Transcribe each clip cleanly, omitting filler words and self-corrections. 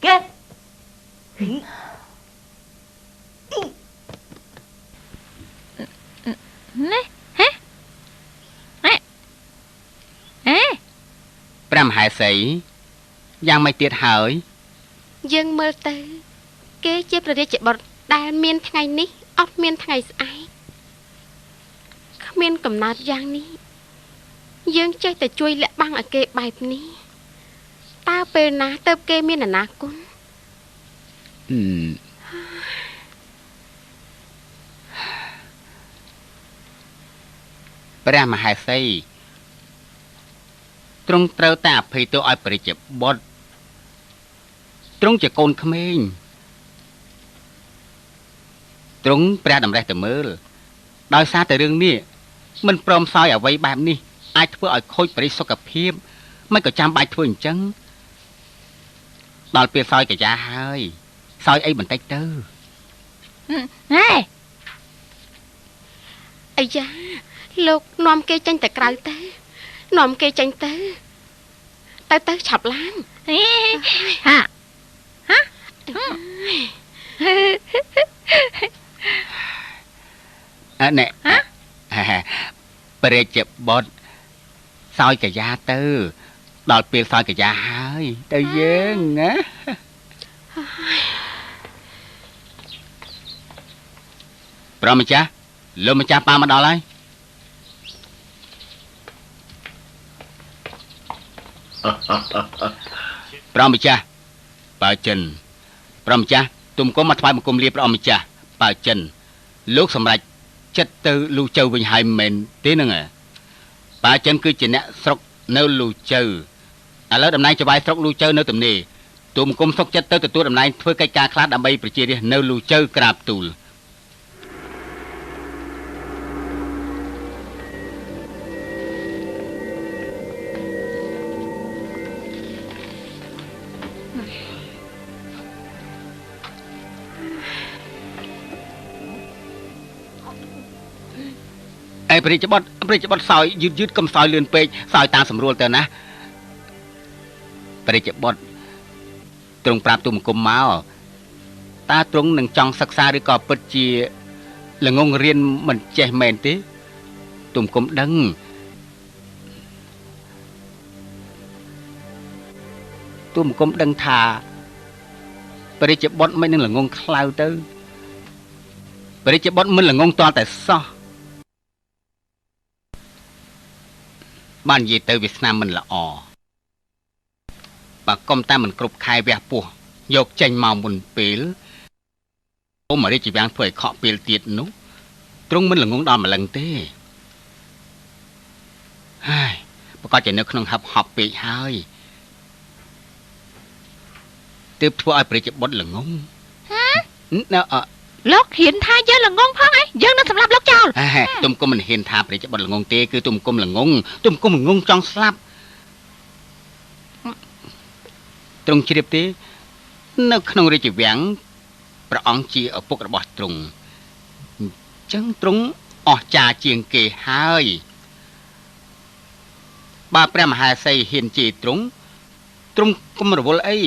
គេ នេះហេហេហេ ព្រះមហេសីយ៉ាងម៉េចទៀតហើយ យើងមើលទៅ គេជាព្រះរាជបុត្រដែលមានថ្ងៃនេះអត់មានថ្ងៃស្អែកគ្មានកំណើតយ៉ាងនេះយើងចេះតែជួយលាក់បាំងឲ្យគេបែបនេះតើពេលណាទៅគេមានអនាគត ព្រះមហេសីទ្រង់ត្រូវតែអភ័យទោសឲ្យព្រះរាជបុត្រទ្រង់ជាកូនក្មេងទ្រង់ព្រះតម្រេះទៅមើលដោយសារតែរឿងនេះមិនព្រមសោយអ្វីបែបនេះអាចធ្វើឲ្យខូចបរិសុខភាពមិនក៏ចាំបាច់ធ្វើអញ្ចឹងដល់ពេលសោយកាយាហើយសោយអីបន្តិចទៅ ហេ អាយ៉ាលោកនាំគេចេញទៅក្រៅទៅនាំគេចេញទៅទៅទៅឆាប់ឡើង ហាហា អើណែព្រះរាជបុត្រសោយកាយាទៅដល់ពេលសោយកាយាហើយទៅយើងណាព្រះម្ចាស់លោកម្ចាស់ប៉ាមកដល់ហើយព្រះម្ចាស់បើចិនព្រះម្ចាស់ទុំគុំមកថ្វាយបង្គំលាព្រះម្ចាស់បើចិនលោកសម្រេចចិត្តទៅលូចៅវិញហើយមែនទេហ្នឹងបើចិនគឺជាអ្នកស្រុកនៅលូចៅឥឡូវតំណែងចៅហ្វាយស្រុកលូចៅនៅទំនេរទុំគុំសុកចិត្តទៅទទួលតំណែងធ្វើកិច្ចការខ្លះដើម្បីប្រជារាស្ត្រនៅលូចៅក្រាបទូលឯព្រះរាជបុត្រព្រះរាជបុត្រសោយយឺតយឺតកុំសោយលឿនពេកសោយតាមស្រួលទៅណាព្រះរាជបុត្រទ្រង់ប្រាប់ទូបង្គំមកតើទ្រង់នឹងចង់សិក្សាឬក៏ពិតជាល្ងងរៀនមិនចេះមែនទេទូបង្គំដឹងទូបង្គំដឹងថាព្រះរាជបុត្រមិននឹងល្ងងខ្លៅទៅព្រះរាជបុត្រមិនល្ងងតតែសោះបាននិយាយទៅវាសនាមិនល្អបើកុំតែមិនគ្រប់ខែវះពោះយកចេញមកមុនពេលអូមរាជវាំងធ្វើឲ្យខកពេលទៀតនោះទ្រង់មិនល្ងងដល់ម្លឹងទេហើយប្រកាសជានៅក្នុងហឹបហប់ពេកហើយទើបធ្វើឲ្យព្រះរាជបុត្រល្ងងហាលោកហ៊ានថាយើងល្ងងផងអីយើងនឹងសម្លាប់លោកចោលទុំគុំមិនហ៊ានថាព្រះរាជបុត្រល្ងងទេគឺទុំគុំល្ងងទុំគុំល្ងងចង់ស្លាប់ទ្រង់ជ្រាបទេនៅក្នុងរាជវាំងព្រះអង្គជាឪពុករបស់ទ្រង់អញ្ចឹងទ្រង់អស្ចារ្យជាងគេហើយបើព្រះមហេសីហ៊ានជេរទ្រង់ទ្រង់គុំរវល់អី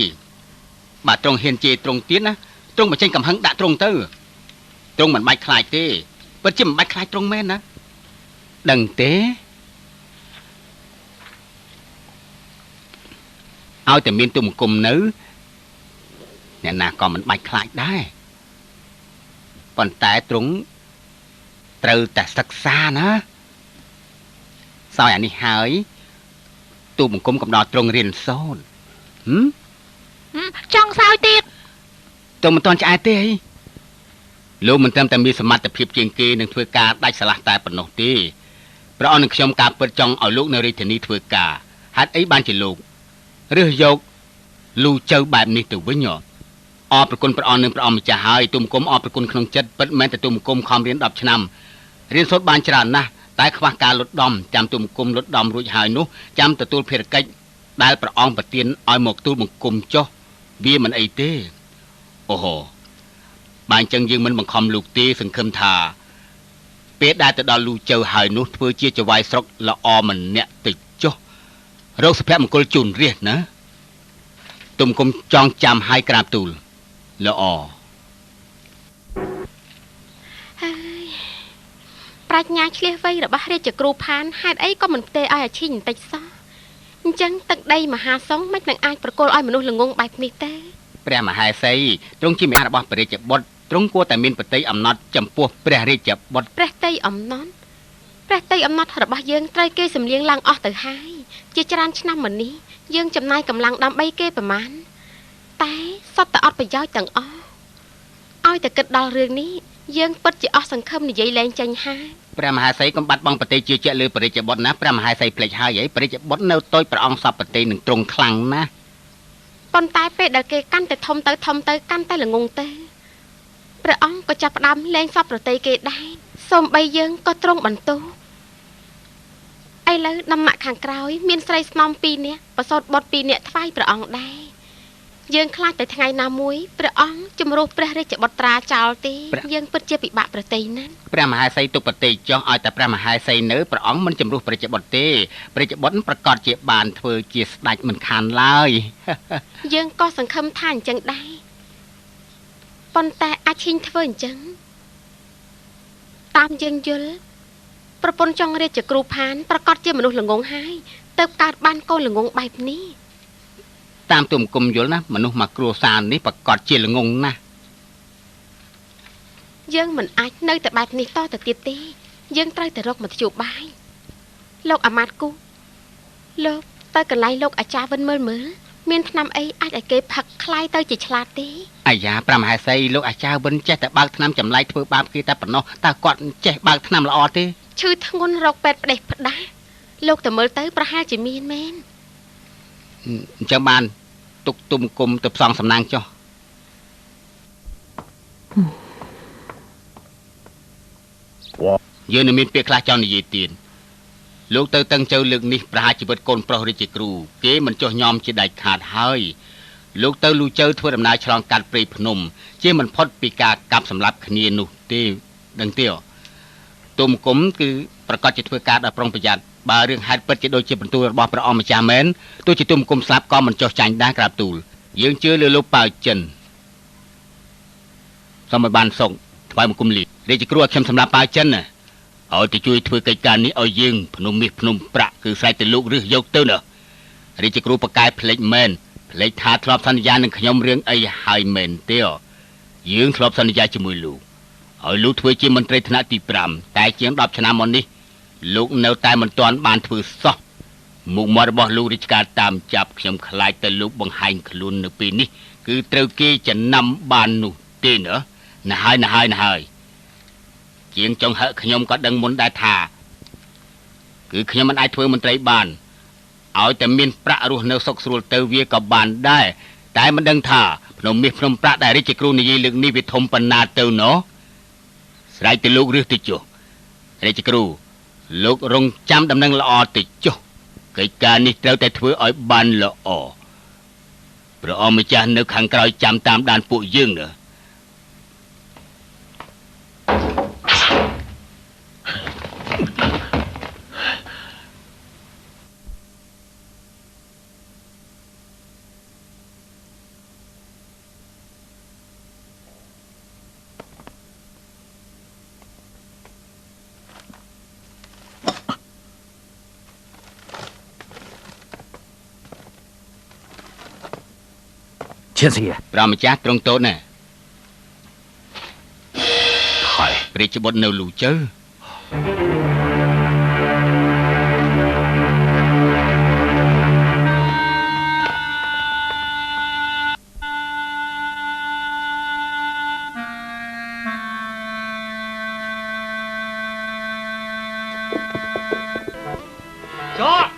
បើទ្រង់ហ៊ានជេរទ្រង់ទៀតណាទ្រង់បញ្ចេញកំហឹងដាក់ទ្រង់ទៅទ្រង់មិនបាច់ខ្លាចទេពិតជាមិនបាច់ខ្លាចទ្រង់មែនណាដឹងទេឲ្យតែមានទូបង្គំនៅអ្នកណាក៏មិនបាច់ខ្លាចដែរប៉ុន្តែទ្រង់ត្រូវតែសិក្សាណាសោយអានេះហើយទូបង្គំកំដរទ្រង់រៀនសូត្រចង់សោយទៀតទ្រង់មិនទាន់ឆ្អែតទេអីលោកមិនត្រឹមតែមានសមត្ថភាពជាងគេនឹងធ្វើការដាច់ស្រឡះតែប៉ុណ្ណោះទេព្រះអង្គនឹងខ្ញុំការពិតចង់ឲ្យលោកនៅរាជធានីធ្វើការហេតុអីបានជាលោករើសយកលូចៅបែបនេះទៅវិញអរប្រគុណព្រះអង្គនិងព្រះអង្គម្ចាស់ហើយទូបង្គំអរប្រគុណក្នុងចិត្តពិតមែនតែទូបង្គំខំរៀន10ឆ្នាំរៀនសូត្របានច្រើនណាស់តែខ្វះការលត់ដំចាំទូបង្គំលត់ដំរួចហើយនោះចាំទទួលភារកិច្ចដែលព្រះអង្គប្រទានឲ្យមកទូលបង្គំចុះវាមិនអីទេអូហូបើអញ្ចឹងយើងមិនបង្ខំលោកទេសង្ឃឹមថាពេលដែលទៅដល់លូចៅហើយនោះធ្វើជាចៅហ្វាយស្រុកល្អម្នាក់ទៅចុះរកសុភមង្គលជូនរាជណា ទុំគុំចងចាំឲ្យក្រាបទូលល្អហើយប្រាជ្ញាឆ្លៀសវៃរបស់រាជគ្រូផានហេតុអីក៏មិនផ្ទេឲ្យអាឈីងបន្តិចសោះអញ្ចឹងទឹកដីមហាសង្ឃមិននឹងអាចប្រគល់ឲ្យមនុស្សល្ងងបែបនេះទេព្រះមហេសីទ្រង់ជាមេរបស់ព្រះរាជបុត្រទ្រង់គួរតែមានប្រតិអំណត់ចំពោះព្រះរាជបុត្រព្រះតីអំណត់ព្រះតីអំណត់របស់យើងត្រូវគេសម្លៀងឡើងអស់ទៅហើយជាច្រើនឆ្នាំមកនេះយើងចំណាយកម្លាំងដើម្បីគេប្រមាណតែសុទ្ធតែអត់ប្រយោជន៍ទាំងអស់ឲ្យតែគិតដល់រឿងនេះយើងពិតជាអស់សង្ឃឹមនិយាយលែងចេញហើយព្រះមហេសីកុំបាត់បង់ប្រទេសជឿជាក់លើព្រះរាជបុត្រណាព្រះមហេសីភ្លេចហើយហីព្រះរាជបុត្រនៅតូចព្រះអង្គសពប្រទេសនឹងទ្រង់ខ្លាំងណាស់ប៉ុន្តែពេលដែលគេកាន់តែធំទៅធំទៅកាន់តែល្ងងទៅព្រះអង្គក៏ចាប់ផ្ដើមលែងសពប្រទេសគេដែរសូម្បីយើងក៏ទ្រង់បន្ទោសឥឡូវដំណាក់ខាងក្រោយមានស្រីស្នំ2នាក់ប្រសូតបុត្រ2នាក់ថ្វាយព្រះអង្គដែរយើងខ្លាចតែថ្ងៃណាមួយព្រះអង្គជំរុះព្រះរាជបុត្រាចោលទេយើងពិតជាពិបាកប្រតិណាស់ព្រះមហេសីទុកប្រតិចោះឲ្យតែព្រះមហេសីនៅព្រះអង្គមិនជំរុះព្រះរាជបុត្រទេព្រះរាជបុត្រប្រកាសជាបានធ្វើជាស្ដេចមិនខានឡើយយើងក៏សង្ឃឹមថាអញ្ចឹងដែរប៉ុន្តែអាចហ៊ីងធ្វើអញ្ចឹងតាមយើងយល់ប្រពន្ធចង់រាជគ្រូផានប្រកាសជាមនុស្សល្ងងហើយទៅកើតបានកូនល្ងងបែបនេះតាមទុំគុំយល់ណាមនុស្សមកគ្រួសារនេះប្រកាសជាល្ងងណាស់យើងមិនអាចនៅតែបែបនេះតទៅទៀតទេយើងត្រូវតែរកមធ្យោបាយលោកអាមាត្យគូលោកទៅកន្លែងលោកអាចារ្យវិនមើលមើលមានថ្នាំអីអាចឲ្យគេផឹកคล้ายទៅជាឆ្លាតទេអាយ៉ាព្រះមហេសីលោកអាចារ្យវិនចេះតែបើកថ្នាំចម្លែកធ្វើបាបគេតែប៉ុណ្ណោះតើគាត់ចេះបើកថ្នាំល្អទេឈឺធ្ងន់រកពេទ្យផ្ដេសផ្ដាស់លោកទៅមើលទៅប្រហែលជាមានមែនអញ្ចឹងបានទុកទុំគុំទៅផ្សងសំណាងចុះយើងនៅមានពាក្យខ្លះចង់និយាយទៀតលោកទៅតឹងជើលើកនេះប្រហារជីវិតកូនប្រុសរាជគ្រូគេមិនចុះញោមជាដាច់ខាតហើយលោកទៅលូជើធ្វើដំណើរឆ្លងកាត់ព្រៃភ្នំជាមិនផុតពីការកាប់សម្លាប់គ្នានោះទេដឹងទេទុំគុំគឺប្រកាសជាធ្វើការដោយប្រុងប្រយ័ត្នបើរឿងហេតុពិតជាដូចជាបន្ទូលរបស់ព្រះអង្គម្ចាស់មែនទោះជាទុំគុំស្លាប់ក៏មិនចុះចាញ់ដែរក្រាបទូលយើងជឿលើលោកប៉ៅចិនសូមឲ្យបានសុខថ្វាយបង្គំលារាជគ្រូឲ្យខ្ញុំសម្លាប់ប៉ៅចិនណាឲ្យទៅជួយធ្វើកិច្ចការនេះឲ្យយើងភ្នំមាសភ្នំប្រាក់គឺស្រេចទៅលោករឹសយកទៅណារាជគ្រូប្រកែភ្លេចមែនភ្លេចថាធ្លាប់សន្យានឹងខ្ញុំរឿងអីហើយមែនទេយើងធ្លាប់សន្យាជាមួយលោកឲ្យលោកធ្វើជាមន្ត្រីថ្នាក់ទី5តែជាង10ឆ្នាំមកនេះលោកនៅតែមិនទាន់បានធ្វើសោះមុខមាត់របស់លោករាជការតាមចាប់ខ្ញុំខ្លាចតែលោកបង្ហាញខ្លួននៅពេលនេះគឺត្រូវគេចំណាំបាននោះទេណាណាហើយណាហើយណាហើយជាងចុងហឹកខ្ញុំក៏ដឹងមុនដែរថាគឺខ្ញុំមិនអាចធ្វើមន្ត្រីបានឲ្យតែមានប្រាក់រស់នៅសុខស្រួលទៅវាក៏បានដែរតែមិនដឹងថាភ្នំមាសភ្នំប្រាក់ដែលរាជគ្រូនិយាយលើកនេះវាធំប៉ុណ្ណាទៅណោះស្រេចទៅលោករឹសទៅចុះរាជគ្រូលោករងចាំដំណឹងល្អទៅចុះកិច្ចការនេះត្រូវតែធ្វើឲ្យបានល្អព្រះអង្គម្ចាស់នៅខាងក្រោយចាំតាមដានពួកយើងណាព្រះម្ចាស់ទ្រង់តូចណាព្រះរាជបុត្រនៅលូជើ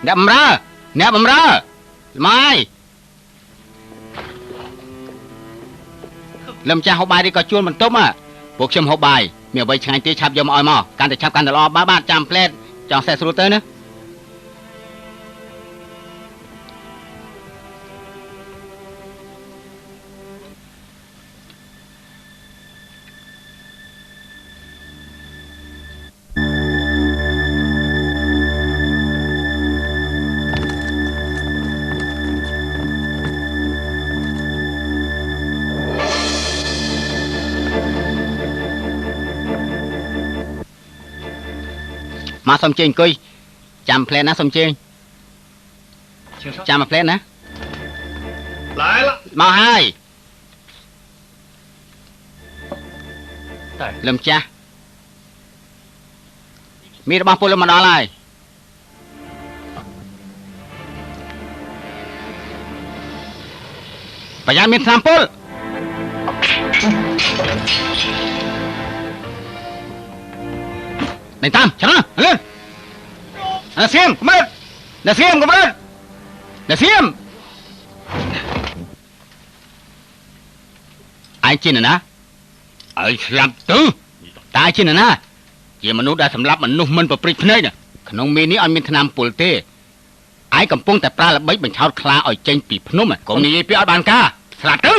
អ្នកបម្រើអ្នកបម្រើម៉ាយលំចាស់ហូបបាយឬក៏ជួលបន្ទប់ពួកខ្ញុំហូបបាយមានអ្វីឆ្ងាញ់ទេឆាប់យកមកឲ្យមកកាន់តែឆាប់កាន់តែល្អបាទបាទចាំផ្លែតចង់សេះស្រួលទៅណា មកសុំជេងអង្គុយចាំផ្លែណាសុំជេងចាំផ្លែណាមកហើយលំចាស់មានរបស់ពលមកដល់ហើយប្រយ័ត្នមានថ្នាំពុលដេញតាមចាំលឿនណាសៀមកម្រិតណាសៀមកម្រិតណាសៀមឯងជាណាឯងស្លាប់ទៅតើជាណាជាមនុស្សដែលសម្លាប់មនុស្សមិនប្រព្រឹត្តភ្នែកក្នុងមេនេះអត់មានថ្នាំពុលទេឯងកំពុងតែប្រើល្បិចបញ្ឆោតខ្លាឲ្យចេញពីភ្នំកុំនិយាយពីអត់បានការស្លាប់ទៅ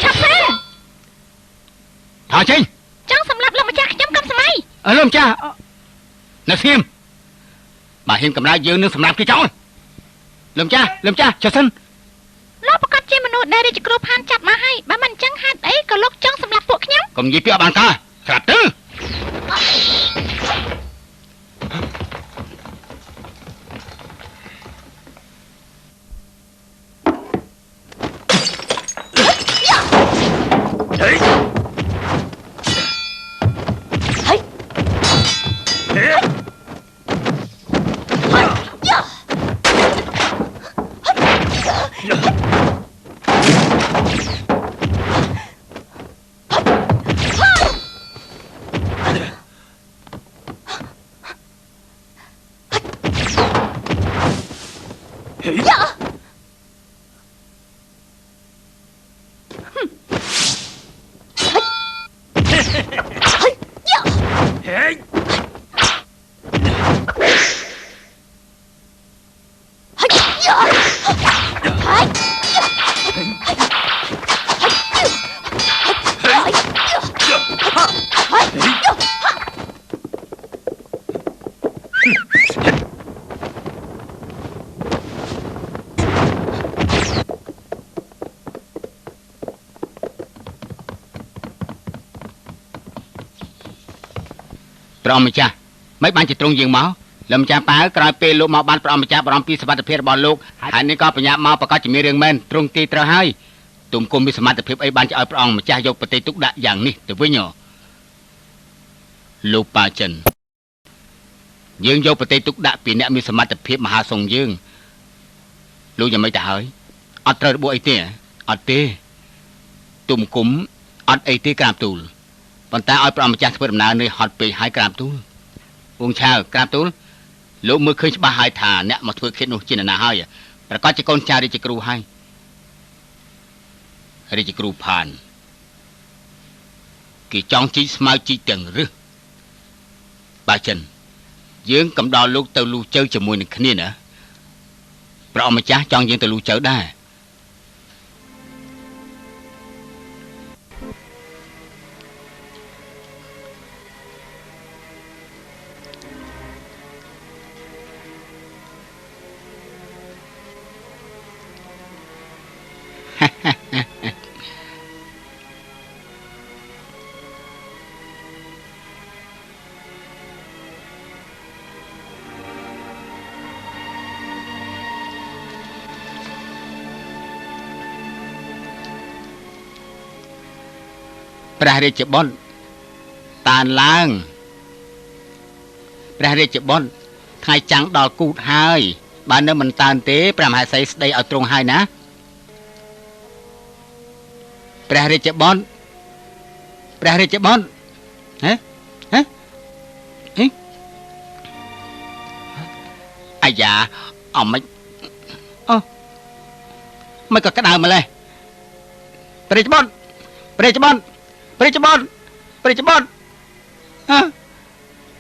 ឆាប់សិនថាចេញចង់សម្លាប់លោកម្ចាស់ខ្ញុំកំសម័យអើលោកម្ចាស់នៅស្ងៀមបើហ៊ានកម្រើកយើងនឹងសម្លាប់គេចោលលោកម្ចាស់លោកម្ចាស់ចុះសិនលោកប្រកាសជាមនុស្សដែលរាជគ្រូផានចាប់មកហើយបើមិនអញ្ចឹងហេតុអីក៏លោកចង់សម្លាប់ពួកខ្ញុំកុំនិយាយពីអត់បានការស្លាប់ទៅព្រះអង្គម្ចាស់មិនបានជាទ្រង់យើងមកលោកម្ចាស់ប៉ាវក្រោយពេលលោកមកបានព្រះអង្គម្ចាស់បារម្ភពីសុវត្ថិភាពរបស់លោកហើយនេះក៏បញ្ញាមកប្រកាសជាមានរឿងមែនទ្រង់ទីត្រូវហើយទុំគុំមានសមត្ថភាពអីបានជាឲ្យព្រះអង្គម្ចាស់យកប្រទេសទុកដាក់យ៉ាងនេះទៅវិញលោកប៉ាចិនយើងយកប្រទេសទុកដាក់ពីអ្នកមានសមត្ថភាពមហាសង្ឃយើងលោកយ៉ាងម៉េចទៅហើយអត់ត្រូវរបួសអីទេអត់ទេទុំគុំអត់អីទេក្រាបទូលប៉ុន្តែឲ្យព្រះអង្គម្ចាស់ធ្វើដំណើរនេះហត់ពេកហើយក្រាបទូលវងឆាវក្រាបទូលលោកមើលឃើញច្បាស់ហើយថាអ្នកមកធ្វើឃាតនោះជានរណាហើយប្រកាសជាកូនចៅរាជគ្រូហើយរាជគ្រូផានគេចង់ជីកស្មៅជីកទាំងរឹសបាចិនយើងកំដរលោកទៅលូជើជាមួយនឹងគ្នាណាព្រះអង្គម្ចាស់ចង់យើងទៅលូជើដែរព្រះរាជបុត្រតានឡើងព្រះរាជបុត្រថ្ងៃចាំងដល់គូតហើយបើនៅមិនតានទេព្រះមហេសីស្ដីឲ្យទ្រង់ហើយណាព្រះរាជបុត្រព្រះរាជបុត្រហ៎ហ៎ហេអាយ៉ាអមិនអូមិនក៏ក្តៅម្លេះព្រះរាជបុត្រព្រះរាជបុត្រព្រះរាជបុត្រព្រះរាជបុត្រហ៎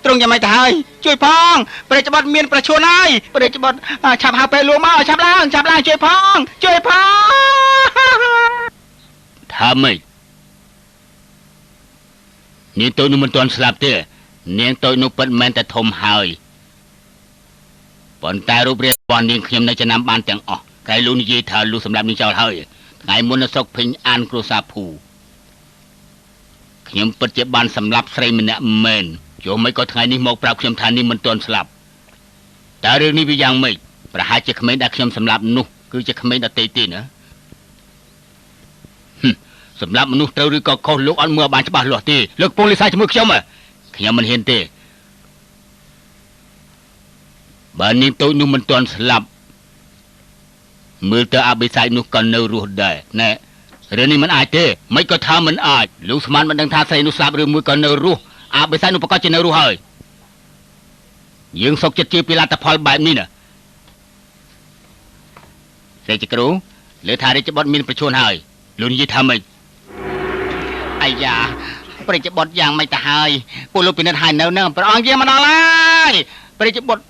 ទ្រង់យ៉ាងម៉េចទៅហើយជួយផងព្រះរាជបុត្រមានប្រឈួនហើយព្រះរាជបុត្រឆាប់ហៅពេលលួងមកឆាប់ឡើងឆាប់ឡើងជួយផងជួយផងថាម៉េចនាងតូចនោះមិនទាន់ស្លាប់ទេនាងតូចនោះពិតមែនតែធំហើយប៉ុន្តែរូបរាងរបស់នាងខ្ញុំនៅចំណាំបានទាំងអស់ក្រែងលោកនិយាយថាលោកសម្លាប់នាងចោលហើយថ្ងៃមុននៅស្រុកភិញអានគ្រួសារភូខ្ញុំពិតជាបានសម្លាប់ស្រីម្នាក់មែន ចុះមិនក៏ថ្ងៃនេះមកប្រាប់ខ្ញុំថានេះមិនទាន់ស្លាប់តើរឿងនេះវាយ៉ាងម៉េចប្រហែលជាក្មេងដែលខ្ញុំសម្លាប់នោះគឺជាក្មេងដទៃទេណាសម្រាប់មនុស្សត្រូវឬក៏ខុសលោកអត់មើលបានច្បាស់លាស់ទេលោកពងលិសាជាមួយខ្ញុំខ្ញុំមិនហ៊ានទេបើនាងតូចនោះមិនទាន់ស្លាប់មើលទៅអបិសាចនោះក៏នៅរស់ដែរណែរឿងនេះមិនអាចទេមិនក៏ថាមិនអាចលោកស្មានមិនដឹងថាស្រីនោះស្លាប់ឬមួយក៏នៅរស់អបិសាចនោះប្រកាសជានៅរស់ហើយយើងសុកចិត្តជឿពីលទ្ធផលបែបនេះណាសេចគ្រូលើថារាជបុត្រមានប្រឈួនហើយលោកនិយាយថាម៉េចអាយ៉ាព្រះរាជបុត្រយ៉ាងម៉េចទៅហើយពួកលោកពិនិត្យហើយនៅនឹងព្រះអង្គយាងមកដល់ហើយព្រះរាជបុត្រ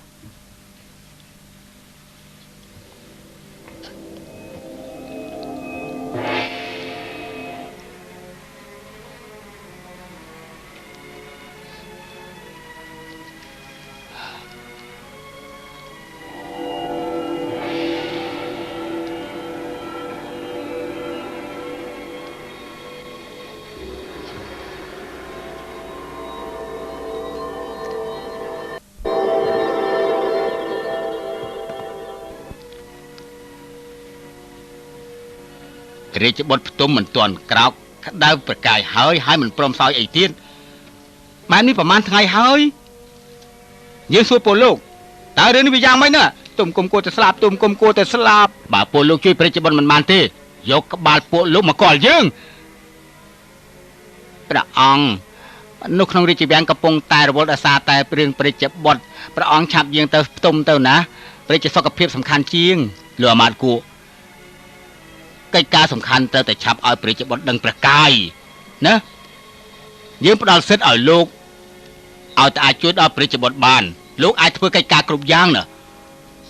រាជបុត្រផ្ទុំមិនទាន់ក្រោកក្តៅប្រកាយហើយហើយមិនព្រមសោយអីទៀតបែបនេះប្រហែលថ្ងៃហើយយើងសួរពលលោកតើរឿងនេះវាយ៉ាងម៉េចណាទុំគុំគួរតែស្លាប់ទុំគុំគួរតែស្លាប់បើពលលោកជួយព្រះរាជបុត្រមិនបានទេយកក្បាលពួកលោកមកកល់យើងព្រះអង្គនៅក្នុងរាជវាំងកំពុងតែរវល់ដោយសារតែរឿងព្រះរាជបុត្រព្រះអង្គឆាប់យាងទៅផ្ទុំទៅណាព្រះរាជសុខភាពសំខាន់ជាងលោកអាមាត្យគួរកិច្ចការសំខាន់ត្រូវតែឆាប់ឲ្យព្រះរាជបុត្រដឹងព្រះកាយណាយើងផ្ដល់សិទ្ធិឲ្យលោកឲ្យតែអាចជួយដល់ព្រះរាជបុត្របានលោកអាចធ្វើកិច្ចការគ្រប់យ៉ាងណា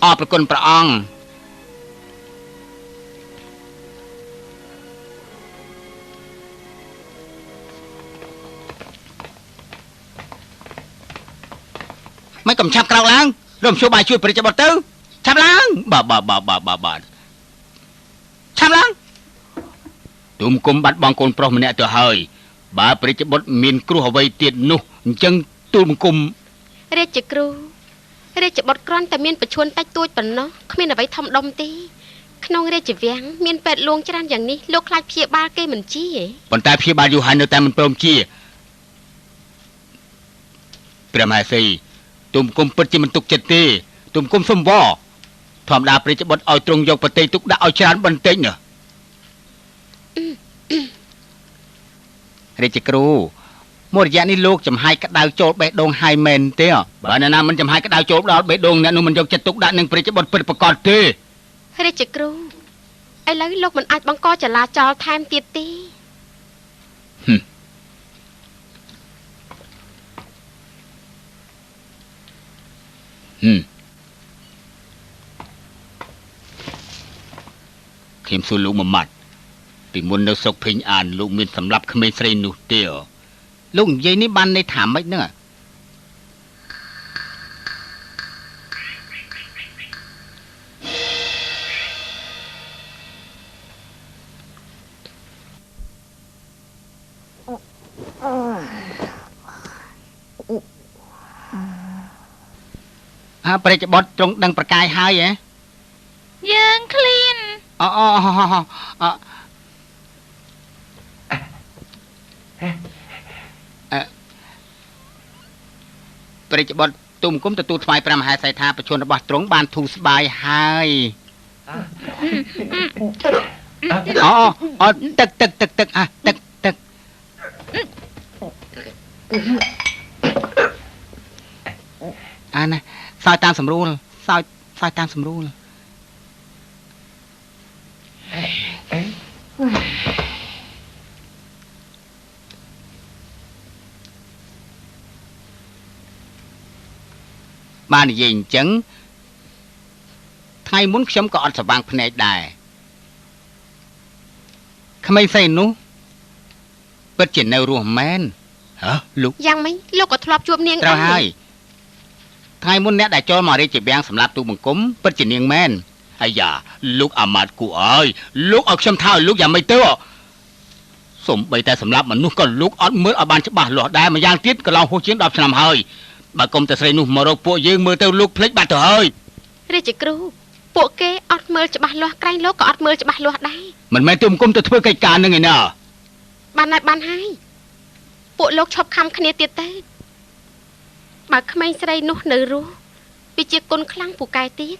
អរព្រគុណព្រះអង្គមិនកំឆាប់ក្រោកឡើងរំជួបាយជួយព្រះរាជបុត្រទៅឆាប់ឡើងបាទបាទបាទបាទបាទឆាប់ឡើងទុំគុំបាត់បង់កូនប្រុសម្នាក់ទៅហើយបើព្រះរាជបុត្រមានគ្រោះអ្វីទៀតនោះអញ្ចឹងទូលបង្គំរាជគ្រូរាជបុត្រគ្រាន់តែមានប្រឈួនតិចតួចប៉ុណ្ណោះគ្មានអ្វីធំដុំទេក្នុងរាជវាំងមានពេទ្យលួងច្រើនយ៉ាងនេះលោកខ្លាចព្យាបាលគេមិនជាប៉ុន្តែព្យាបាលយូរហើយនៅតែមិនព្រមជាព្រះមហេសីទុំគុំពិតជាមិនទុកចិត្តទេទុំគុំសុំវធម្មតាព្រះរាជបុត្រឲ្យទ្រង់យកប្រតិទុកដាក់ឲ្យច្រើនបន្តិចណារាជគ្រូមួយរយៈនេះលោកចំហាយក្តៅចូលបេះដូងហើយមែនទេបើអ្នកណាមិនចំហាយក្តៅចូលដល់បេះដូងអ្នកនោះមិនយកចិត្តទុកដាក់នឹងព្រះរាជបុត្រពិតប្រាកដទេរាជគ្រូឥឡូវលោកមិនអាចបង្កចលាចលថែមទៀតទេខ្ញុំសួរលោកមួយម៉ាត់ពីមុននៅស្រុកភេងអានលោកមានសម្លាប់ក្មេងស្រីនោះទេលោកនិយាយនេះបានន័យថាម៉េចហ្នឹងអើព្រះរាជបុត្រទ្រង់ដឹងប្រកាយហើយហ៎យើងឃ្លានអូអូព្រះរាជបុត្រទូមគុំទទួលថ្វាយព្រះមហេសីថាប្រជជនរបស់ទ្រង់បានធូរស្បើយហើយអូអូទឹកទឹកទឹកទឹកអាទឹកទឹកអាណាសោយតាមសម្រួលសោយសោយតាមសម្រួលបាននិយាយអញ្ចឹងថ្ងៃមុនខ្ញុំក៏អត់ស្វាងភ្នែកដែរក្មេងស្រីនោះពិតជានៅរស់មែនហ៎លោកយ៉ាងម៉េចលោកក៏ធ្លាប់ជួបនាងត្រូវហើយថ្ងៃមុនអ្នកដែលចូលមករាជវាំងសម្រាប់ទូបង្គំពិតជានាងមែនអាយ៉ាលោកអាមាត្យគូអើយលោកឲ្យខ្ញុំថាឲ្យលោកយ៉ាងម៉េចទៅ សូម្បីតែសម្លាប់មនុស្សក៏លោកអត់មើលឲ្យបានច្បាស់លាស់ដែរម្យ៉ាងទៀតកន្លងហួសជាង10ឆ្នាំហើយបើកុំតែស្រីនោះមករកពួកយើងមើលទៅលោកភ្លេចបាត់ទៅហើយរាជគ្រូពួកគេអត់មើលច្បាស់លាស់ក្រែងលោកក៏អត់មើលច្បាស់លាស់ដែរមិនមែនទូមគុំទៅធ្វើកិច្ចការនឹងឯណាបានហើយបានហើយពួកលោកឈប់ខំគ្នាទៀតទៅបើក្មេងស្រីនោះនៅរស់វាជាគុណខ្លាំងពូកែទៀត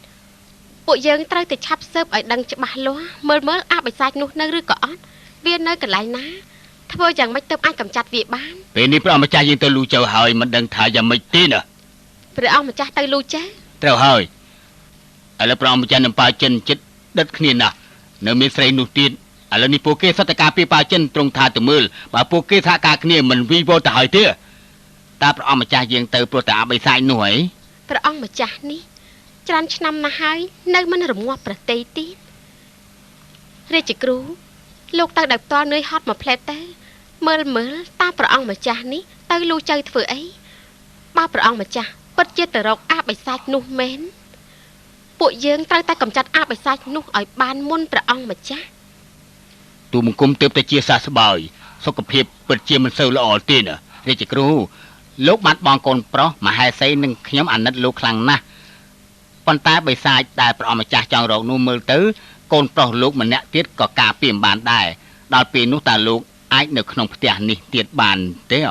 ពួកយើងត្រូវតែឆាប់ស៊ើបឲ្យដឹងច្បាស់លាស់មើលមើលអាបិសាចនោះនៅឬក៏អត់វានៅកន្លែងណាធ្វើយ៉ាងម៉េចទើបអាចកម្ចាត់វាបានពេលនេះព្រះអង្គម្ចាស់យើងទៅលូចៅហើយមិនដឹងថាយ៉ាងម៉េចទេណាព្រះអង្គម្ចាស់ទៅលូចៅត្រូវហើយឥឡូវព្រះអង្គម្ចាស់នឹងប៉ាចិនចិត្តដិតគ្នាណាស់នៅមានស្រីនោះទៀតឥឡូវនេះពួកគេសត្វតការពីប៉ាចិនត្រង់ថាទៅមើលបើពួកគេសហការគ្នាមិនវីវល់ទៅហើយទេតើព្រះអង្គម្ចាស់យើងទៅព្រោះតែអបិសាចនោះហីព្រះអង្គម្ចាស់នេះច្រើនឆ្នាំណាស់ហើយនៅមិនរងាប់ប្រតិទៀតរាជគ្រូលោកទៅដោយផ្ទាល់នឿយហត់មួយផ្លែទៅមើលមើលតើព្រះអង្គម្ចាស់នេះទៅលូចៅធ្វើអីបើព្រះអង្គម្ចាស់ពិតជាទៅរកអាបិសាចនោះមែនពួកយើងត្រូវតែកម្ចាត់អាបិសាចនោះឲ្យបានមុនព្រះអង្គម្ចាស់ទូបង្គំទើបតែជាសះស្បើយសុខភាពពិតជាមិនសូវល្អទេណារាជគ្រូលោកបានបងកូនប្រុសមហេសីនិងខ្ញុំអាណិតលោកខ្លាំងណាស់ប៉ុន្តែបិសាចដែលព្រះអង្គម្ចាស់ចង់រកនោះមើលទៅកូនប្រុសលោកម្នាក់ទៀតក៏ការពារមិនបានដែរដល់ពេលនោះតើលោកអាចនៅក្នុងផ្ទះនេះទៀតបានទេ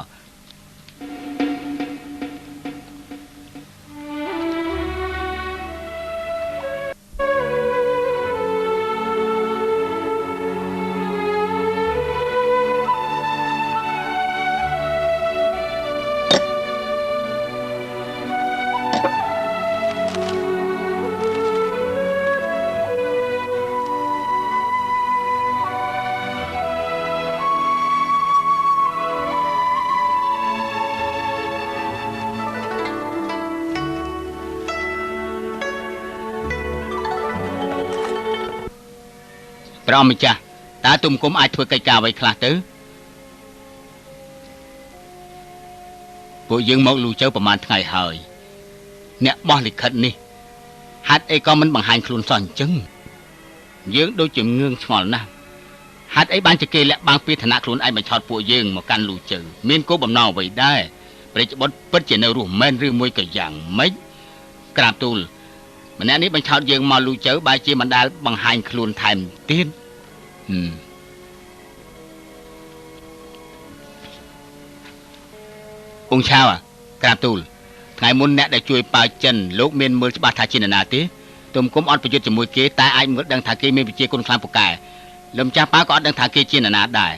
ព្រះអង្គម្ចាស់តើទូមគុំអាចធ្វើកិច្ចការអ្វីខ្លះទៅពួកយើងមកលូចៅប្រហែលថ្ងៃហើយអ្នកបោះលិខិតនេះហេតុអីក៏មិនបង្ហាញខ្លួនសោះអញ្ចឹងយើងដូចជាងឿងឆ្ងល់ណាស់ហេតុអីបានជាគេលាក់បាំងពីឋានៈខ្លួនឯងបញ្ឆោតពួកយើងមកកាន់លូចៅមានគោលបំណងអ្វីដែរព្រះរាជបុត្រពិតជានៅរស់មែនឬមួយក៏យ៉ាងម៉េចក្រាបទូលម្នាក់នេះបញ្ឆោតយើងមកលូចៅបែរជាមិនដែលបង្ហាញខ្លួនថែមទៀតអ៊ុងឆាវក្រាបទូលថ្ងៃមុនអ្នកដែលជួយប៉ាចិនលោកមានមើលច្បាស់ថាជានរណាទេទុំគុំអត់ប្រយុទ្ធជាមួយគេតែអាចមើលដឹងថាគេមានវិជ្ជាគុណខ្លាំងពូកែលំចាស់ប៉ាក៏អត់ដឹងថាគេជានរណាដែរ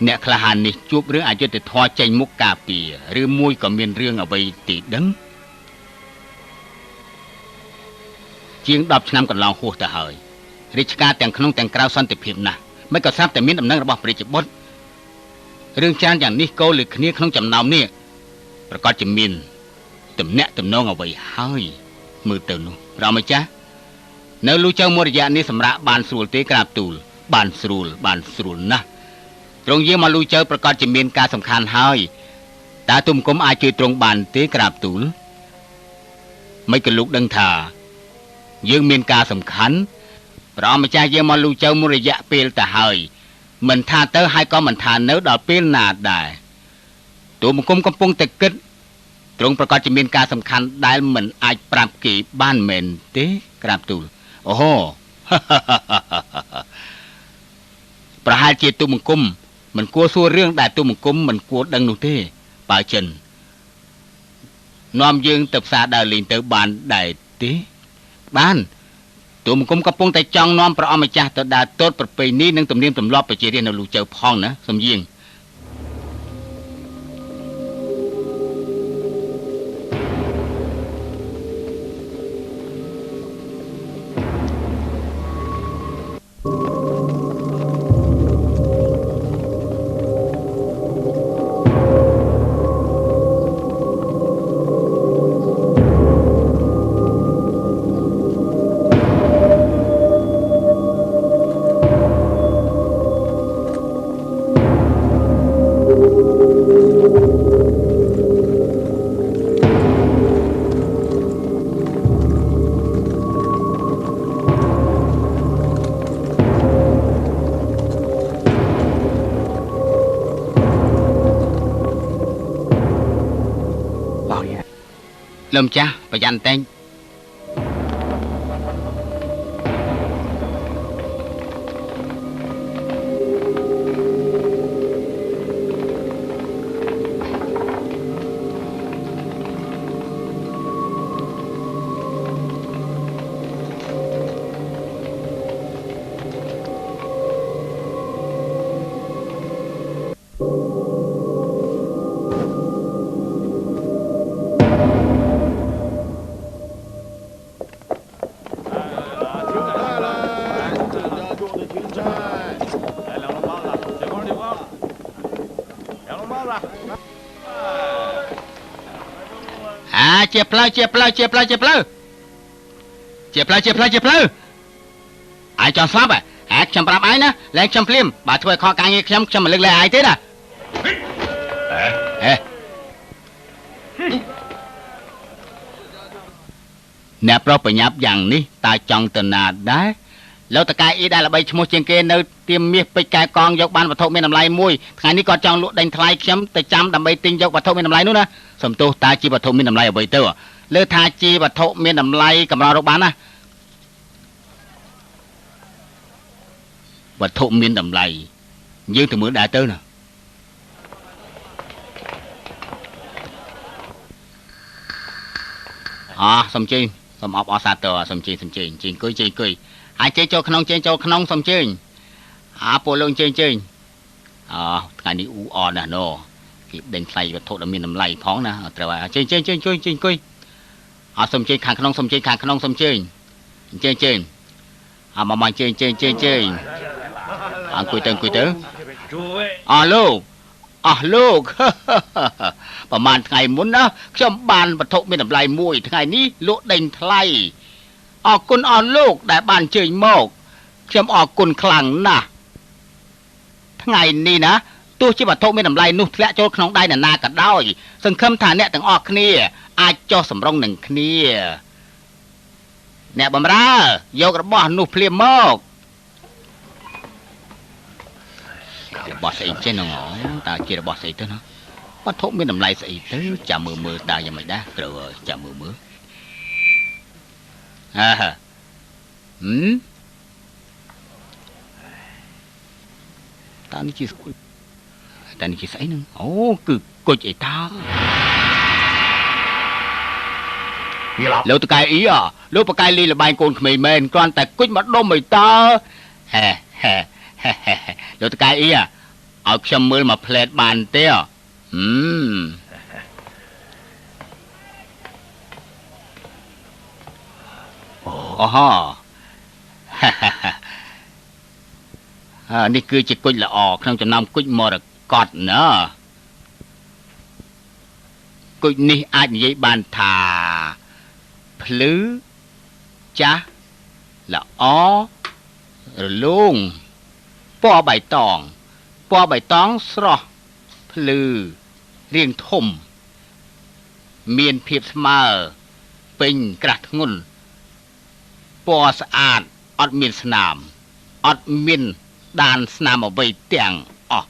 អ្នកក្លាហាននេះជួបរឿងអយុត្តិធម៌ចេញមុខការពារឬមួយក៏មានរឿងអ្វីទីដឹងជាង10ឆ្នាំកន្លងហួសទៅហើយរាជការទាំងក្នុងទាំងក្រៅសន្តិភាពណាស់មិនក៏ស្រាប់តែមានដំណឹងរបស់ព្រះរាជបុត្ររឿងច្រើនយ៉ាងនេះកោលើគ្នាក្នុងចំណោមនេះប្រកាសជាមានទំនាក់ទំនងអ្វីហើយមើលទៅនោះព្រះម្ចាស់នៅលូចៅមួយរយៈនេះសម្រាប់បានស្រួលទេក្រាបទូលបានស្រួលបានស្រួលណាស់ទ្រង់យាងមកលូចៅប្រកាសជាមានការសំខាន់ហើយតើទូមគុំអាចជួយទ្រង់បានទេក្រាបទូលមិនក៏លោកដឹងថាយើងមានការសំខាន់ព្រះអង្គម្ចាស់យើងមកលូចៅមួយរយៈពេលទៅហើយមិនថាទៅហើយក៏មិនថានៅដល់ពេលណាដែរទូបង្គំកំពុងតែគិតទ្រង់ប្រកាសជាមានការសំខាន់ដែលមិនអាចប្រាប់គេបានមែនទេក្រាបទូលអូហូប្រហែលជាទូបង្គំមិនគួរសួររឿងដែលទូបង្គំមិនគួរដឹងនោះទេបើចិននាំយើងទៅផ្សារដើរលេងទៅបានដែរទេបានទូមង្គមកំពុងតែចង់នាំព្រះអង្គម្ចាស់ទៅដើរទតប្រពៃណីនិងទំនៀមទម្លាប់ប្រជារាស្ត្រនៅលូចៅផងណាសំយាង លោកម្ចាស់ប្រយ័ត្នតែងជាផ្លូវជាផ្លូវជាផ្លូវជាផ្លូវជាផ្លូវជាផ្លូវជាផ្លូវឯងចង់ស្លាប់ហ៎ខ្ញុំប្រាប់ឯងណាលែងខ្ញុំភ្លាមបើធ្វើខកការងារខ្ញុំខ្ញុំមិនលើកលែងឯងទេណាហេអ្នកប្រុសប្រញាប់យ៉ាងនេះតើចង់ទៅណាដែរលោកតកែអ៊ីដែលល្បីឈ្មោះជាងគេនៅទៀមមាសពេជ្រកែកងយកបានវត្ថុមានតម្លៃមួយថ្ងៃនេះគាត់ចង់លក់ដេញថ្លៃខ្ញុំទៅចាំដើម្បីទិញយកវត្ថុមានតម្លៃនោះណាសំទោសតើជាវត្ថុមានតម្លៃអ្វីទៅលើថាជាវត្ថុមានតម្លៃកម្ររកបានណាវត្ថុមានតម្លៃយើងទៅមើលដែរទៅណាអោះសំជិញសូមអបអរសាទរសំជិញសំជិញជិញអង្គុយជិញអង្គុយហើយជិះចូលក្នុងជិះចូលក្នុងសំជិញអាពួកលោកជិញជិញអោថ្ងៃនេះអ៊ូអរណាស់ណគេដេញថ្លៃវត្ថុដែលមានតម្លៃផងណាត្រូវហើយជិញជិញជិញជួយជិញអង្គុយអត់សំជិញខាងក្នុងសំជិញខាងក្នុងសំជិញជិញជិញអាមកមកជិញជិញជិញជិញអង្គុយទៅអង្គុយទៅអស់លោកអស់លោកប្រហែលថ្ងៃមុនណាខ្ញុំបានវត្ថុមានតម្លៃមួយថ្ងៃនេះលក់ដេញថ្លៃអរគុណអស់លោកដែលបានអញ្ជើញមកខ្ញុំអរគុណខ្លាំងណាស់ថ្ងៃនេះណាទោះជាវត្ថុមានតម្លៃនោះធ្លាក់ចូលក្នុងដៃនរណាក៏ដោយសង្ឃឹមថាអ្នកទាំងអស់គ្នាអាចចុះសម្រុងនឹងគ្នាអ្នកបំរើយករបស់នោះភ្លាមមករបស់ស្អីចេះហ្នឹងតើជារបស់ស្អីទៅណាវត្ថុមានតម្លៃស្អីទៅចាំមើលមើលតើយ៉ាងម៉េចដែរត្រូវចាំមើលមើលអើហឹមតើនេះជាស្តើនេះជាស្អីហ្នឹងអូគឺគុជអីតើលោកតកែអ៊ីលោកបកែលីលបែងកូនក្មេងមែនគ្រាន់តែគុជមកដុំអីតើហេហេលោកតកែអ៊ីឲ្យខ្ញុំមើលមកផ្លែតបានទេហឹមអូហ៎នេះគឺជាគុជល្អក្នុងចំណោមគុជមរកតណាគុជនេះអាចនិយាយបានថាភ្លឺចាស់ល្អរលោងពណ៌បៃតងពណ៌បៃតងស្រស់ភ្លឺរាងធំមានភាពស្មើពេញក្រាស់ធ្ងន់ពណ៌ស្អាតអត់មានស្នាមអត់មានដានស្នាមអ្វីទាំងអស់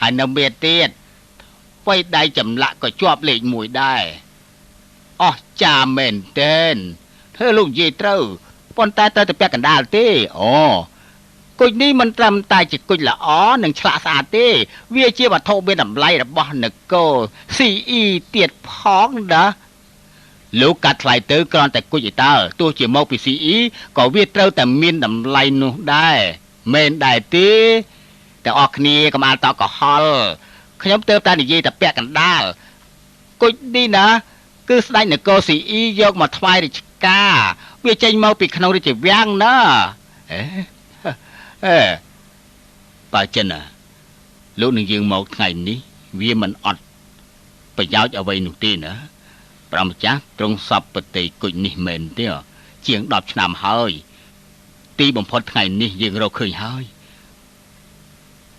ហើយនៅមានទៀតໄວដៃចម្លាក់ក៏ជាប់លេខ1ដែរអស់ចាមែនទែនធ្វើលោកនិយាយត្រូវប៉ុន្តែត្រូវតែពាក់កណ្ដាលទេអូគុជនេះមិនត្រឹមតែជាគុជល្អនិងឆ្លាក់ស្អាតទេវាជាវត្ថុមានតម្លៃរបស់នគរ CE ទៀតផងណាលោកកាត់ថ្លៃទៅគ្រាន់តែគុជឯតើទោះជាមកពី CE ក៏វាត្រូវតែមានតម្លៃនោះដែរមែនដែរទេតែអស់គ្នាកុំអាលតកុហលខ្ញុំទើបតែនិយាយតែពាក់កណ្ដាលគុជនេះណាគឺស្ដេចនគរ CE យកមកថ្វាយរាជការវាចេញមកពីក្នុងរាជវាំងណាអេអេបើចិនណាលោកនឹងយើងមកថ្ងៃនេះវាមិនអត់ប្រយោជន៍អ្វីនោះទេណាព្រះម្ចាស់ទ្រង់សពប្រតិគុជនេះមែនទេជាង10ឆ្នាំហើយទីបំផុតថ្ងៃនេះយើងរកឃើញហើយ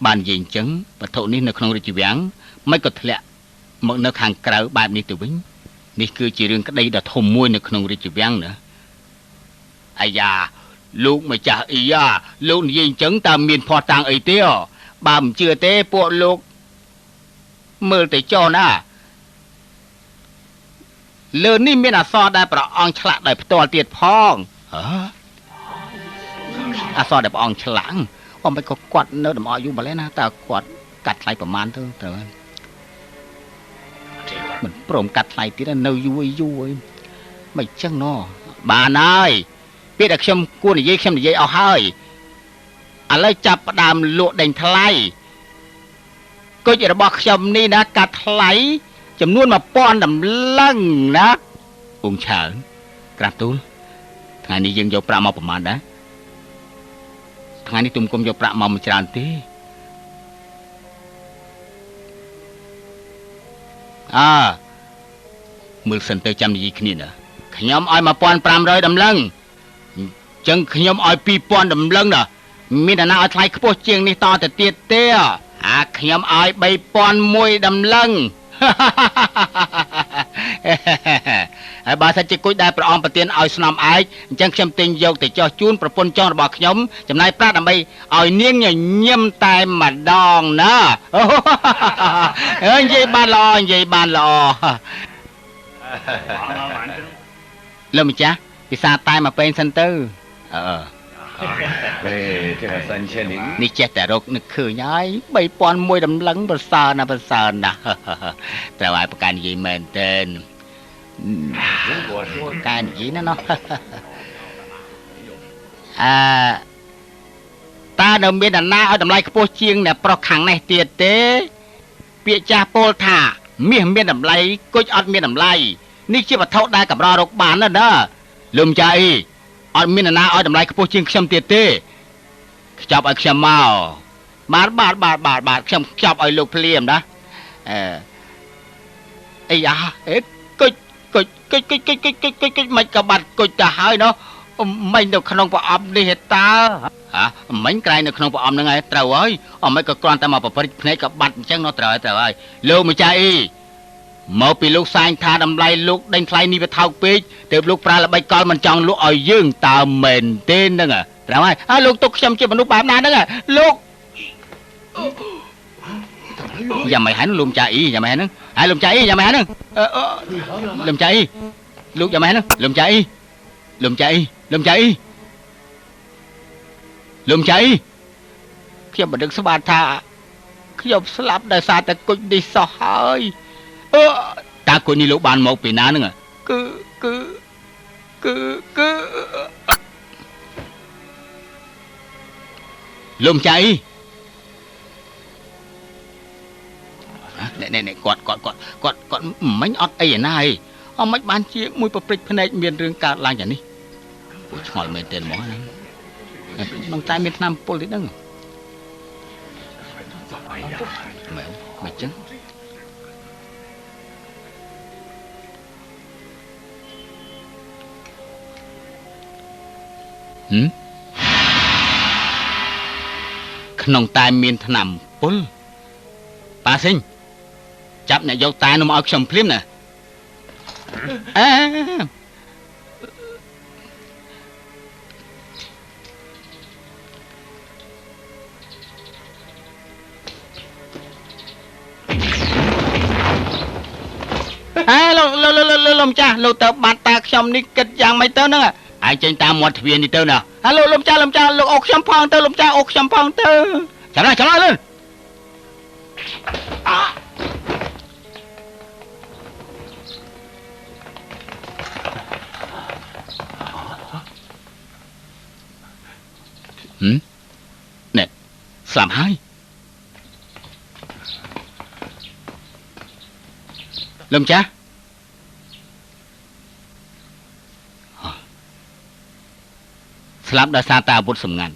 បាននិយាយអញ្ចឹងវត្ថុនេះនៅក្នុងរាជវាំងមិនក៏ធ្លាក់មកនៅខាងក្រៅបែបនេះទៅវិញនេះគឺជារឿងក្តីដ៏ធំមួយនៅក្នុងរាជវាំងណាអាយ៉ាលោកម្ចាស់អ៊ីយ៉ាលោកនិយាយអញ្ចឹងតើមានភស្តុតាងអីទេបើមិនជឿទេពួកលោកមើលទៅចោណា លើនេះមានអក្សរដែលព្រះអង្គឆ្លាក់ដោយផ្ទាល់ទៀតផងហ៎អក្សរដែលព្រះអង្គឆ្លាក់អមមិនក៏គាត់នៅដំអកយូរម្ល៉េះណាតើគាត់កាត់ថ្លៃប្រមាណទៅត្រូវហើយមិនព្រមកាត់ថ្លៃទៀតនៅយូរយូរមិនចឹងណោះបានហើយពាក្យដែលខ្ញុំគួរនិយាយខ្ញុំនិយាយអស់ហើយឥឡូវចាប់ផ្ដើមលក់ដេញថ្លៃគុជរបស់ខ្ញុំនេះណាកាត់ថ្លៃចំនួន1000តម្លឹងណាអ៊ុងឆើងក្រាបទូលថ្ងៃនេះយើងយកប្រាក់មកប្រមាណដែរថ្ងៃនេះទុំគុំយកប្រាក់មកមិនច្រើនទេអើមើលសិនទៅចាំនិយាយគ្នាណាខ្ញុំឲ្យ1500តម្លឹងអញ្ចឹងខ្ញុំឲ្យ2000តម្លឹងណាមានអ្នកណាឲ្យថ្លៃខ្ពស់ជាងនេះតទៅទៀតទេអាខ្ញុំឲ្យ3001តម្លឹងហើយបើសិនជាគុជដែលព្រះអង្គប្រទានឲ្យស្នំឯកអញ្ចឹងខ្ញុំទិញយកទៅចោះជូនប្រពន្ធចុងរបស់ខ្ញុំចំណាយប្រាក់ដើម្បីឲ្យនាងញញឹមតែម្ដងណាអើនិយាយបានល្អនិយាយបានល្អលោកម្ចាស់ពិសាតែមកពេងសិនទៅអឺនេះចេះតែរកនឹកឃើញហើយ3001តម្លឹងប្រសើរណាស់ប្រសើរណាស់ត្រូវឲ្យប្រកាន់និយាយមែនទែនកែនិយាយណាណោះអើតើនៅមានអ្នកណាឲ្យតម្លៃខ្ពស់ជាងអ្នកប្រុសខាងនេះទៀតទេពាក្យចាស់ពោលថាមាសមានតម្លៃគុជអត់មានតម្លៃនេះជាវត្ថុដែលកម្ររកបានណាណាលោកម្ចាស់អីអត់មានអ្នកណាឲ្យតម្លៃខ្ពស់ជាងខ្ញុំទៀតទេខ្ចប់ឲ្យខ្ញុំមកបាទបាទបាទបាទបាទខ្ញុំខ្ចប់ឲ្យលោកភ្លាមណាអឺអីយ៉ាអេគុជគុជគុជគុជគុជគុជគុជគុជគុជមិនក៏បាត់គុជទៅហើយណោះមិញនៅក្នុងប្រអប់នេះតើហ៎មិញក្រែងនៅក្នុងប្រអប់ហ្នឹងហើយត្រូវហើយអមិនក៏គ្រាន់តែមកប្រព្រឹត្តភ្នែកក៏បាត់អញ្ចឹងណោះត្រូវហើយត្រូវហើយលោកម្ចាស់អីមកពីលោកសាញថាតម្លៃលោកដេញថ្លៃនេះវាថោកពេកទើបលោកប្រើល្បិចកលមិនចង់លក់ឲ្យយើងតើមែនទេហ្នឹងត្រូវហើយហើយលោកទុកខ្ញុំជាមនុស្សបែបណាហ្នឹងលោកយ៉ាងម៉េចហើយលោកម្ចាស់អីយ៉ាងម៉េចហ្នឹងហើយលោកម្ចាស់អីយ៉ាងម៉េចហ្នឹងលោកម្ចាស់អីលោកយ៉ាងម៉េចហ្នឹងលោកម្ចាស់អីលោកម្ចាស់អីលោកម្ចាស់អីលោកម្ចាស់អីខ្ញុំមិនដឹងស្មានថាខ្ញុំស្លាប់ដោយសារតែគុជនេះសោះហើយអឺតើគុជនេះលោកបានមកពីណាហ្នឹងគឺគឺគឺគឺលោកម្ចាស់អីនេះនេះគាត់គាត់គាត់គាត់គាត់មិញអត់អីឯណាឯងអមិនបានជាមួយប្រព្រឹត្តភ្នែកមានរឿងកើតឡើងយ៉ាងនេះអូឆ្ងល់មែនទេហ្មងហ្នឹងក្នុងតែមានថ្នាំពុលទៀតហ្នឹងមែនមិនចឹងក្នុងតែមានថ្នាំពុលប៉ាសិញចាប់អ្នកយកតែនោះមកឲ្យខ្ញុំភ្លាមណាអេអេលោកលោកលោកលោកម្ចាស់លោកទៅបាត់តាខ្ញុំនេះគិតយ៉ាងម៉េចទៅហ្នឹងឯងចេញតាមមាត់ទ្វារនេះទៅណាហៅលោកលោកម្ចាស់លោកម្ចាស់លោកអូខ្ញុំផងទៅលោកម្ចាស់អូខ្ញុំផងទៅចាំណាចាំណាលឿនអាហឹមណែស្លាប់ហើយលោកម្ចាស់ស្លាប់ដោយសារតែអាវុធសម្ងាត់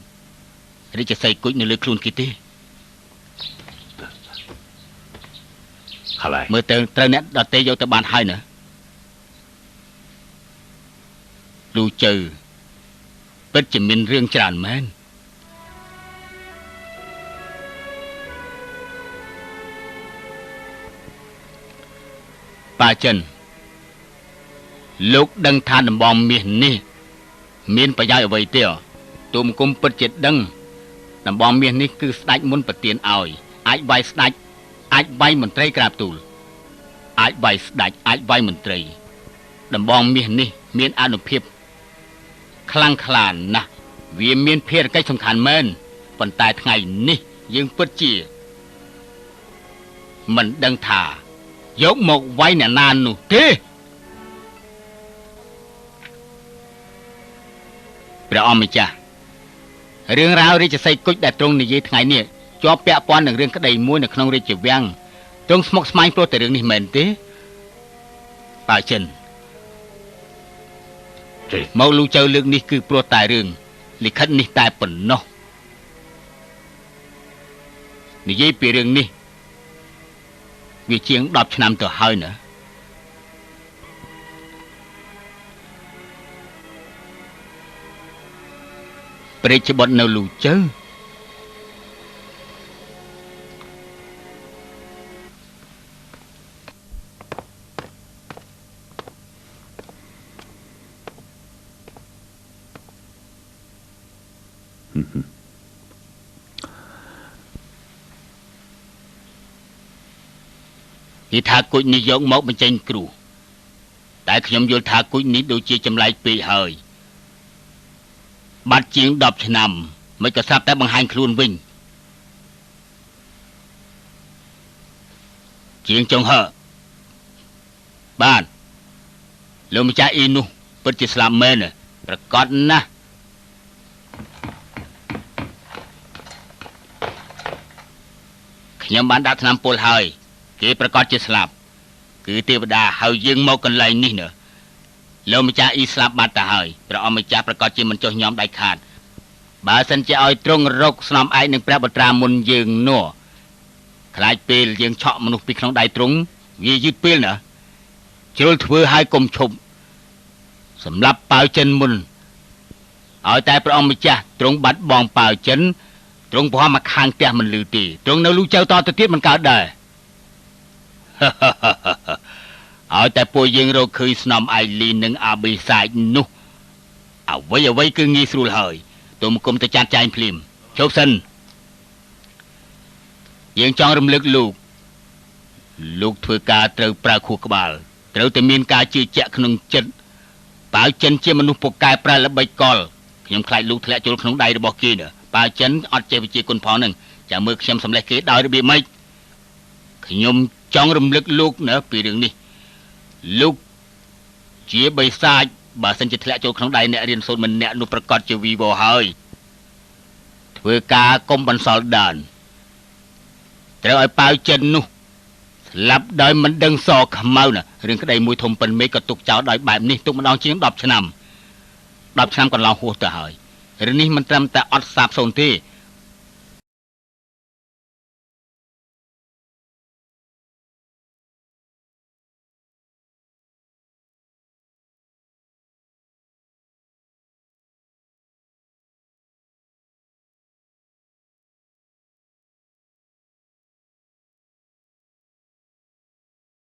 រាជសីគុជនៅលើខ្លួនគេទេមើលទៅត្រូវអ្នកដទៃយកទៅបានហើយណាលូជើពិតជាមានរឿងច្រើនមែនប៉ាចិនលោកដឹងថាដំបងមាសនេះមានប្រយោជន៍អ្វីទេទូមគុំពិតជាដឹងដំបងមាសនេះគឺស្ដេចមុនប្រទានឲ្យអាចវាយស្ដេចអាចវាយមន្ត្រីក្រាបទូលអាចវាយស្ដេចអាចវាយមន្ត្រី ដំបងមាសនេះមានអានុភាពខ្លាំងក្លាណាស់វាមានភារកិច្ចសំខាន់មែនប៉ុន្តែថ្ងៃនេះយើងពិតជាមិនដឹងថាយកមកវាយអ្នកណានោះទេព្រះអង្គម្ចាស់រឿងរ៉ាវរាជសីគុជដែលទ្រង់និយាយថ្ងៃនេះជាប់ពាក់ព័ន្ធនឹងរឿងក្តីមួយនៅក្នុងរាជវាំងទ្រង់ស្មុគស្មាញព្រោះតែរឿងនេះមែនទេបើចិនមកលូចៅលើកនេះគឺព្រោះតែរឿងលិខិតនេះតែប៉ុណ្ណោះនិយាយពីរឿងនេះវាជាង10ឆ្នាំទៅហើយណាព្រះរាជបុត្រនៅលូចៅគេថាគុជនេះយកមកបញ្ចេញគ្រោះតែខ្ញុំយល់ថាគុជនេះដូចជាចម្លែកពេកហើយបាត់ជាង10ឆ្នាំមិនក៏ស្រាប់តែបង្ហាញខ្លួនវិញជាងចុងហឺបាទលោកម្ចាស់អ៊ីនោះពិតជាស្លាប់មែនប្រកាសណាស់ខ្ញុំបានដាក់ថ្នាំពុលហើយគេប្រកាសជាស្លាប់គឺទេវតាហៅយើងមកកន្លែងនេះណាលោកម្ចាស់អ៊ីស្លាប់បាត់ទៅហើយព្រះអង្គម្ចាស់ប្រកាសជាមិនចុះញោមដាច់ខាតបើសិនជាឲ្យទ្រង់រកស្នំឯកនឹងព្រះបុត្រាមុនយើងនោះខ្លាចពេលយើងឆក់មនុស្សពីក្នុងដៃទ្រង់វាយឺតពេលណាជ្រុលធ្វើឲ្យកុំឈប់សម្រាប់ប៉ាវចិនមុនឲ្យតែព្រះអង្គម្ចាស់ទ្រង់បាត់បងប៉ាវចិនទ្រង់ប្រហែលមកខាងផ្ទះមិនលឺទេទ្រង់នៅលូចៅតទៅទៀតមិនកើតដែរឲ្យតែពួកយើងរកឃើញស្នំអៃលីននិងអាបេសាចនោះអ្វីអ្វីគឺងាយស្រួលហើយទុំគុំទៅចាត់ចែងភ្លាមជប់សិនយើងចង់រំលឹកលោកលោកធ្វើការត្រូវប្រើខួរក្បាលត្រូវតែមានការជឿជាក់ក្នុងចិត្តប៉ាវចិនជាមនុស្សពូកែប្រើល្បិចកលខ្ញុំខ្លាចលោកធ្លាក់ចូលក្នុងដៃរបស់គេណាប៉ាវចិនអត់ចេះវិជាគុណផងនឹងចាំមើលខ្ញុំសម្លេះគេដោយរបៀបម៉េចខ្ញុំចង់រំលឹកលោកណាពីរឿងនេះលោកជាបិសាចបើសិនជាធ្លាក់ចូលក្នុងដៃអ្នករៀនសូត្រម្នាក់នោះប្រកាសជាវីវហើយធ្វើការកុំបន្សល់ដានត្រូវឲ្យប៉ាវចិននោះស្លាប់ដោយមិនដឹងសខ្មៅណារឿងក្តីមួយធំប៉ុនមេក៏ទុកចោលដោយបែបនេះទុកម្ដងជាង10ឆ្នាំ10ឆ្នាំកន្លងហួសទៅហើយរឿងនេះមិនត្រឹមតែអត់សាបសូន្យទេ